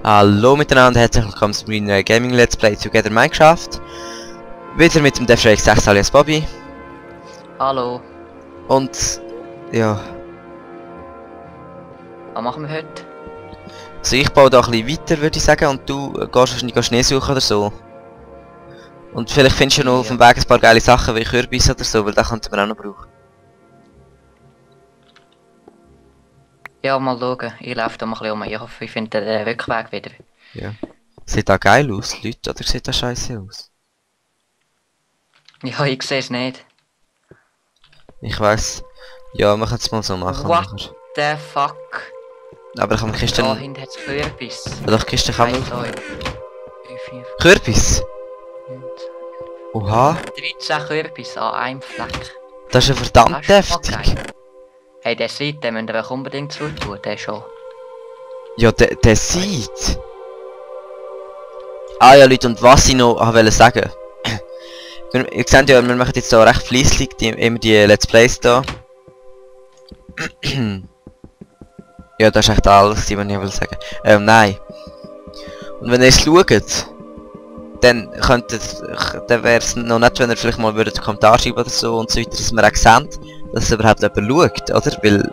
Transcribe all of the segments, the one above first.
Hallo miteinander, herzlich willkommen zu meinem Gaming Let's Play Together Minecraft. Wieder mit dem DevShrek6 alias Bobby. Hallo. Und ja. Was machen wir heute? Also ich baue da ein bisschen weiter, würde ich sagen, und du gehst wahrscheinlich Schnee suchen oder so. Und vielleicht findest du noch auf dem Weg ein paar geile Sachen wie Kürbis oder so, weil das könnten wir auch noch brauchen. Ja, mal schauen. Ich laufe da mal ein bisschen um. Ich hoffe, ich finde den Rückweg wieder. Ja. Sieht da geil aus, Leute, oder sieht das scheiße aus? Ja, ich sehe es nicht. Ich weiss. Ja, wir können es mal so machen. What the fuck? Aber kann man Kisten... Da hinten hat es Kürbis. Doch, Kisten kann man... 1, 2, 3, 4, Kürbis? 5, Oha, 13 Kürbis an einem Fleck. das ist ja verdammt Das ist voll deftig. geil. Hey, der Seite, den müssen wir auch unbedingt zutun, der schon. Ja, der sieht. Ah ja Leute, und was ich noch wollte sagen. Ihr seht ja, wir machen jetzt da recht fleissig immer die Let's Plays da. Ja, das ist echt alles, was ich will sagen. Nein. Und wenn ihr es schaut, dann dann wäre es noch nett, wenn ihr vielleicht mal einen Kommentar schreiben oder so und so weiter, dass wir auch sehen, dass es überhaupt jemand schaut, oder? Weil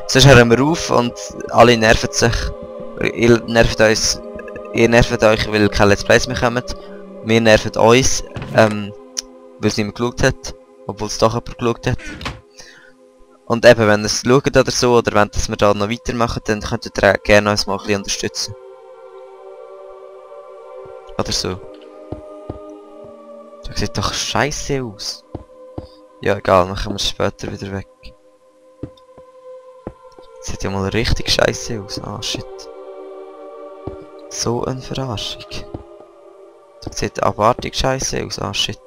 sonst hören wir auf und alle nerven sich. Ihr nervt uns, ihr nervt euch, weil keine Let's Plays mehr kommen. Wir nerven uns, weil es niemand geschaut hat, obwohl es doch jemand geschaut hat. Und eben, wenn ihr es schaut oder so, oder wenn wir da noch weitermachen, dann könnt ihr gerne uns mal ein bisschen unterstützen. Oder so. Das sieht doch scheiße aus. Ja, egal, machen wir es später wieder weg. Das sieht ja mal richtig scheiße aus. Ah, shit. So eine Verarschung. Das sieht abartig scheiße aus. Ah, shit.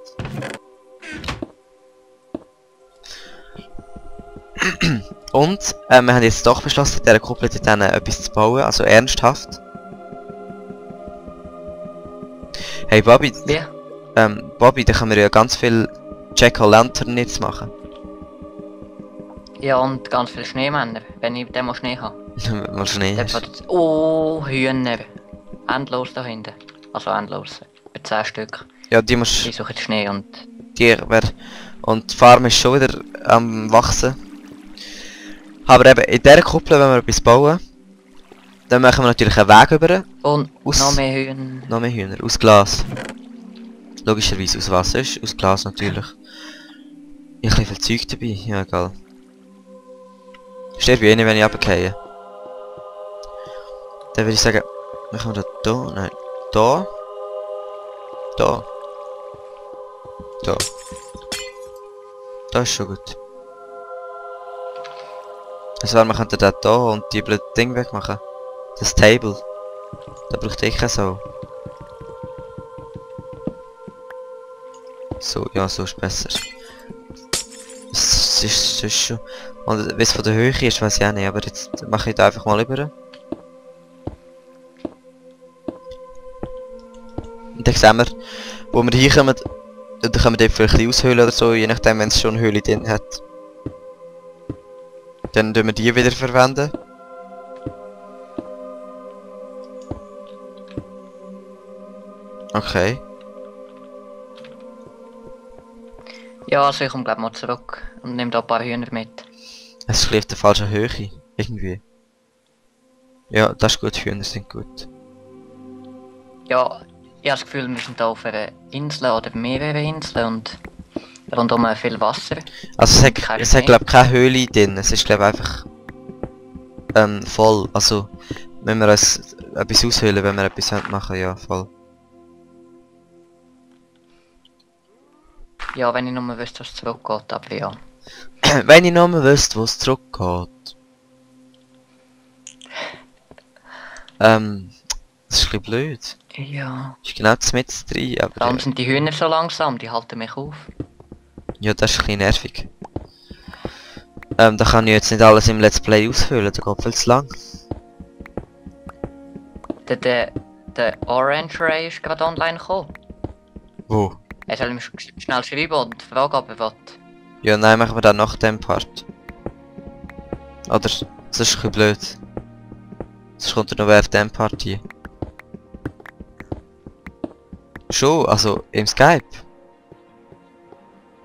Und, wir haben jetzt doch beschlossen, in dieser Kuppel dann etwas zu bauen, also ernsthaft. Hey Bobby, Ja. Bobby, da können wir ja ganz viel Jack-O-Lantern jetzt machen. Ja, und ganz viele Schneemänner, wenn ich den mal Schnee habe. Mal Schnee hast. Oh, Hühner. Endlos da hinten. Also endlos. Bei 10 Stück. Ja, die musst Die suchen Schnee und... und die Farm ist schon wieder am wachsen. Aber eben, in dieser Kuppel, wenn wir etwas bauen, dann machen wir natürlich einen Weg über. Und Aus- noch mehr Hühner. Noch mehr Hühner, aus Glas. Logischerweise aus was ist? Aus Glas natürlich. Ich habe viel Zeug dabei, ja egal. Stirb ich eh nicht, wenn ich runtergehe. Dann würde ich sagen, machen wir das da, nein, da. Da. Da. Das ist schon gut. Also wir könnten das da und die blöden Ding wegmachen. Das Table. Da braucht ich keine Sau. So, ja, so ist besser. Es ist schon... Und wie es von der Höhe ist, weiß ich auch nicht, aber jetzt mache ich da einfach mal über. Und dann sehen wir, wo wir hinkommen, dann können wir dort vielleicht ein bisschen aushöhlen oder so, je nachdem, wenn es schon eine Höhle drin hat. Dann tun wir die wieder verwenden. Okay. Ja, also ich komme glaube mal zurück und nehme da ein paar Hühner mit. Es ist auf der falschen Höhe. Irgendwie. Ja, das ist gut, Hühner sind gut. Ja, ich habe das Gefühl, wir sind da auf einer Insel oder mehreren Inseln und rundum viel Wasser. Also Kein es hat Schnee. glaube ich keine Höhle drin, es ist glaube einfach voll. Also wenn wir uns etwas aushöhlen, wenn wir etwas machen, ja voll. Ja, wenn ich nur wüsste, was zurückgeht, aber ja. Wenn ich noch mal wüsste, wo es zurückgeht. Das ist ein bisschen blöd. Ja. Ist genau mit drin, aber Vor allem sind die Hühner so langsam, die halten mich auf. ja, das ist ein bisschen nervig. Da kann ich jetzt nicht alles im Let's Play ausfüllen, da geht viel zu lang. Der Orange Ray ist gerade online gekommen. Wo? Er soll ihm schnell schreiben und fragen, ob er will. Ja, nein, machen wir dann nach dem Part. Oder, das ist ein bisschen blöd. Das kommt ja noch auf dem Part hier. Schon, also im Skype?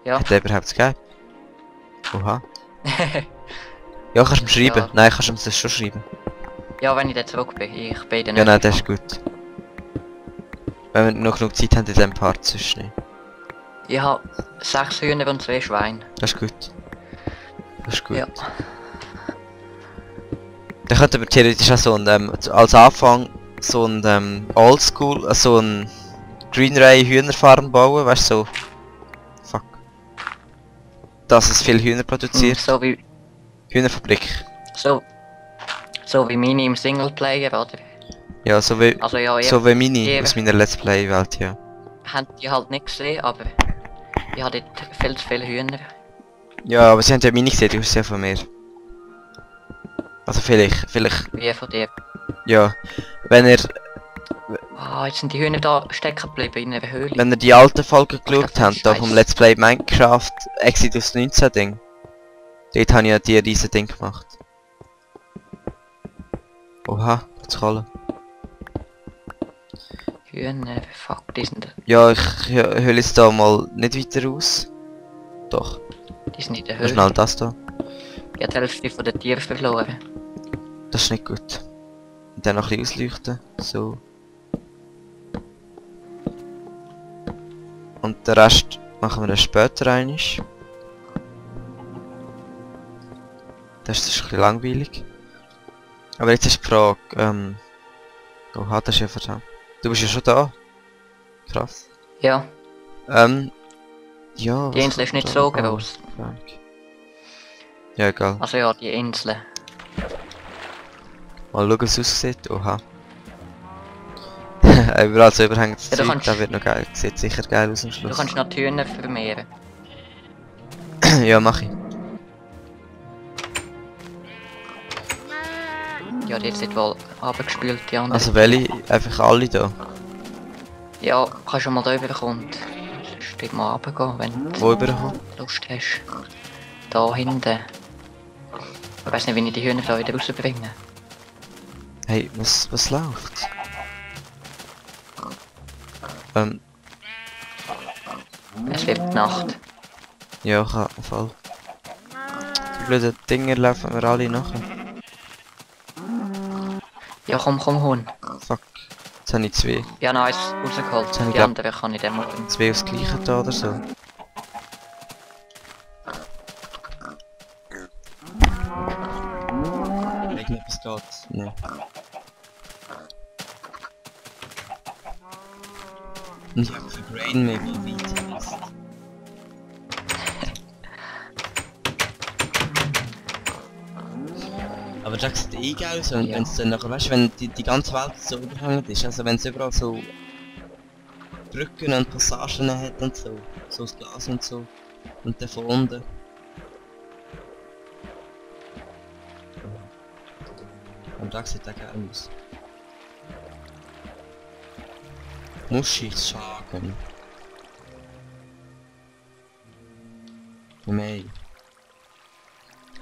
Ja. Hat er überhaupt Skype? Oha. Ja, kannst du ihm schreiben? Ja. Nein, kannst du ihm das schon schreiben. Ja, wenn ich dann zurück bin. Ich bin dann Ja, nein, nicht das ist gut. Wenn wir noch genug Zeit haben in diesem Part sonst nicht. Ich habe 6 Hühner und 2 Schweine. Das ist gut. Das ist gut. Ja. Dann könnten wir theoretisch auch so ein, als Anfang so ein Oldschool, so ein Green Ray Hühnerfarm bauen, weißt du, so. Fuck. Dass es viel Hühner produziert. So wie Hühnerfabrik. so wie meine im Singleplayer, oder? Ja, so wie, Also ja, so wie meine ihr aus meiner Let's Play Welt, ja. habt die halt nicht gesehen, aber ich habe dort viel zu viele Hühner. Ja, aber sie haben ja meine gesehen, die ist ja von mir. Also vielleicht, Wie von dir. ja. Wenn ihr, Ah, jetzt sind die Hühner da stecken geblieben in einer Höhle. wenn ihr die alten Folgen geschaut das habt, ist da vom scheiße. Let's Play Minecraft Exodus 19 Ding. Dort habe ich ja die riesen Ding gemacht. Oha, das Kohle. Hühner, fuck, die sind Ja, ich hole jetzt da mal nicht weiter aus. Doch, in der nur Höhle. schnell das da. Ich habe die Hälfte von den Tieren verloren. Das ist nicht gut. Und dann noch ein bisschen ausleuchten. So. Und den Rest machen wir dann später einig. Das ist ein bisschen langweilig. Aber jetzt ist die Frage, oha, das ist ja verdammt. Du bist ja schon da. Krass. Ja, Ja. die was Insel ist kommt nicht da? so Oh, groß. krank. Ja, egal. Also ja, die Insel. Mal schauen, wie es aussieht. Oha. Überall so überhängendes Ja, du Zeug, kannst- das wird noch geil. Sieht sicher geil aus am Du Schluss. kannst noch die Hühner vermehren. Ja, mach ich. Ja, die sind wohl abgespült, die anderen. Also welche? Einfach alle da. Ja, kannst schon mal da rüberkommen. Sonst dort mal runtergehen, wenn du Wo überkommen? Lust hast. Da hinten. Ich weiß nicht, wie ich die Hühner da wieder rausbringe. Hey, was läuft? Es wird Nacht. Ja, kann voll. Die blöden Dinger laufen wir alle nachher. Ja, komm, Hund. Fuck. Jetzt habe ich zwei. Ich habe noch eins rausgeholt. Jetzt habe ich Die glaub- anderen kann ich dann mal bringen. Zwei aufs gleiche da oder so. Ich nicht, was geht. Nee. Und ich habe für Brain maybe weiter. Aber das sieht eh geil aus, und Ja. wenn es dann nachher, weißt du, wenn die ganze Welt so überhängt ist, also wenn es überall so Brücken und Passagen hat und so, so das Glas und so, und dann von unten. Und da sieht auch geil aus. Muschis schlagen. Nein.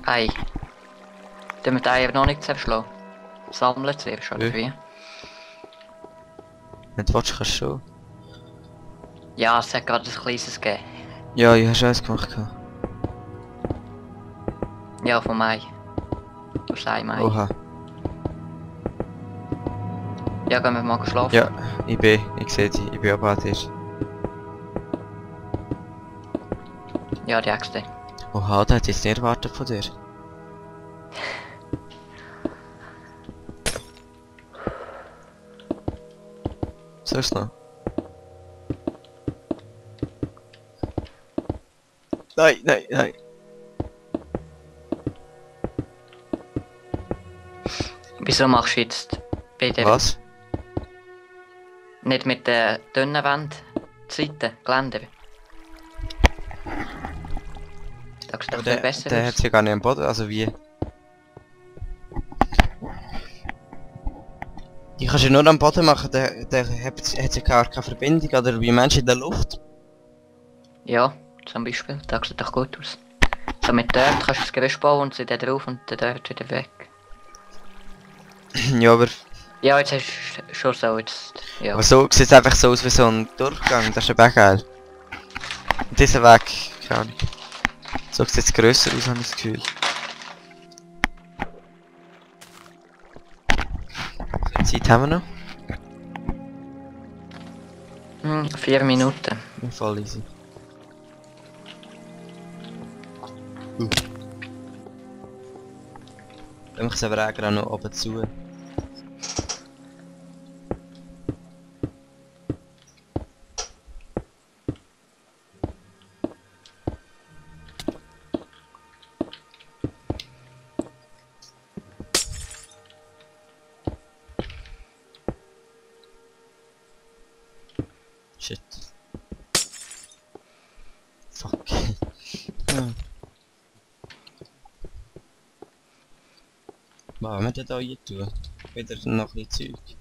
Ei. Dann wir die Eier noch nicht zerschlagen. Sammeln zuerst, oder Ja. wie? Wenn du willst, kannst du schon. Ja, es hat gerade ein kleines gegeben. Ja, ich habe schon eins gemacht. gehabt. Ja, von Mai. Aus einem Ei. Oha. Ja, gehen wir mal schlafen. Ja, ich sehe dich, ich bin aber an dir. Ja, die Äxte. Oha, das hätte ich jetzt nicht erwartet von dir. So ist es noch. Nein, nein, nein. Wieso machst du jetzt bitte Was? nicht mit der dünnen Wand die Seite, Geländer? Das sieht Aber doch viel besser der aus. hat ja gar nicht am Boden, also wie? Die kannst du nur am Boden machen, der hat ja gar keine Verbindung, oder wie meinst du in der Luft? Ja, zum Beispiel. Das sieht doch gut aus. So mit Dirt kannst du das Gerüst bauen und sie da drauf und der Dirt wieder weg. Ja, aber Ja, jetzt hast du schon so, jetzt... Ja. Aber so sieht es einfach so aus wie so ein Durchgang, das ist eben auch geil. Und dieser Weg, keine Ahnung. So sieht es grösser aus, habe ich das Gefühl. Wie viel Zeit haben wir noch? 4 Minuten. Ja, voll easy. Dann mache ich es aber auch noch oben zu. Shit. Fuck. Ja. Was wollen wir denn da hier tun? Wieder noch ein bisschen Zeug.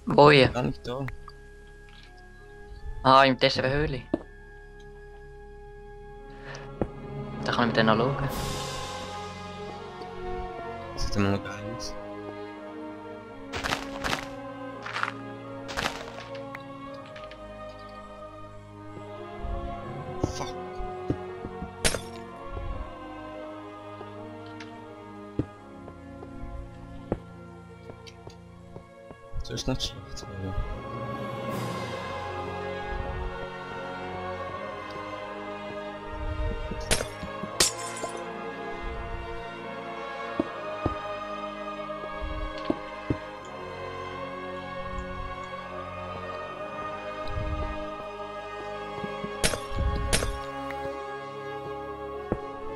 Wo hier? Gar nicht da. Ah, in dieser Höhle. Da können wir dann noch schauen. Sieht immer noch geil aus. Fuck. So ist nicht schlecht. Aber...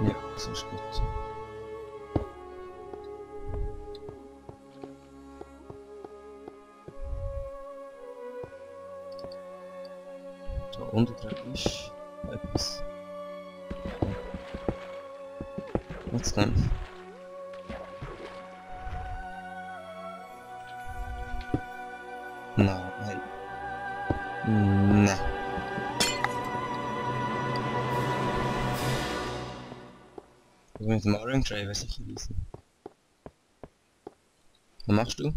Ja, so ist gut. Da unten dran ist etwas. Jetzt dann. Nein. Nein. Ich will mit dem Orange Driver sicher wissen. Was machst du?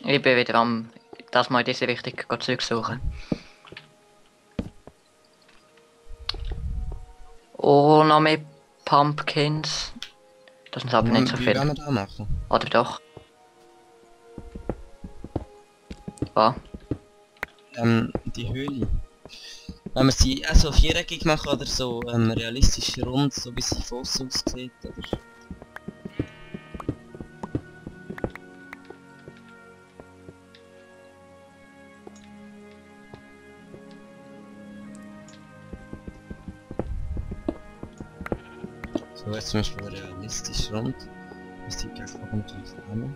Ich bin wieder am... das mal in diese Richtung Zeug suchen. Oh, noch mehr Pumpkins. Das sind aber nicht so Wie viel. wollen wir da machen? Oder doch? Was? Die Höhle. Wenn wir sie auch so viereckig machen oder so realistisch rund, so wie sie von außen aussieht, oder? So jetzt zum Beispiel realistisch rund. Das die gleich auch natürlich zusammen.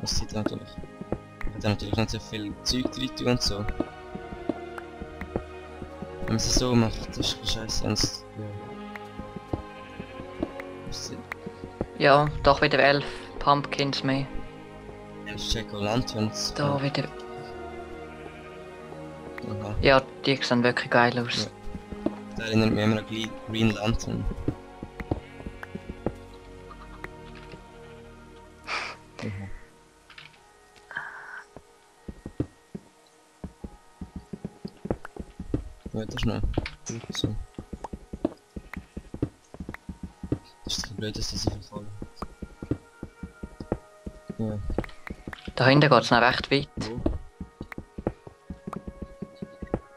Das sieht natürlich. Hat natürlich nicht so viel Zeug drin und so. Wenn man es so macht, das ist scheiße, sonst. Ja, doch wieder 11 Pumpkins mehr. Ja, Jack-O'-Lanterns. Da wieder. Aha. Ja, die sehen wirklich geil aus. Ja. Da erinnert mich immer an Green Lantern. Ja, das ist noch gut so. Das ist doch blöd, dass das so verfallen. Ja. Dahinter geht es noch recht weit. Wo?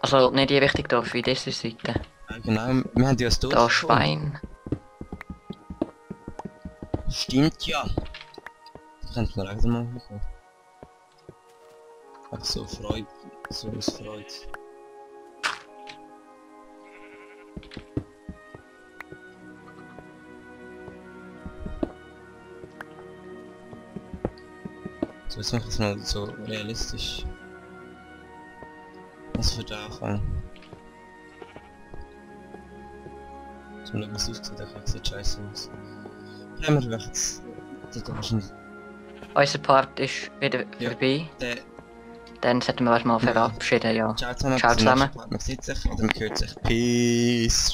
Also nicht die Richtung da, wie diese Seite. Ja, genau, wir haben ja das Da Schwein. Stimmt ja. Das könnte man auch mal machen. Ach so, Freude. So ist Freude. So, jetzt mache ich es mal so realistisch. Was wird da anfangen? So, wie es aussieht, der sieht scheiße aus. Haben wir rechts. Da wahrscheinlich. Unser Part ist wieder Ja. vorbei. Der. Dann sollten wir uns mal verabschieden, ja. Ciao zusammen. Ciao zusammen. Man sieht sich oder man hört sich. Peace.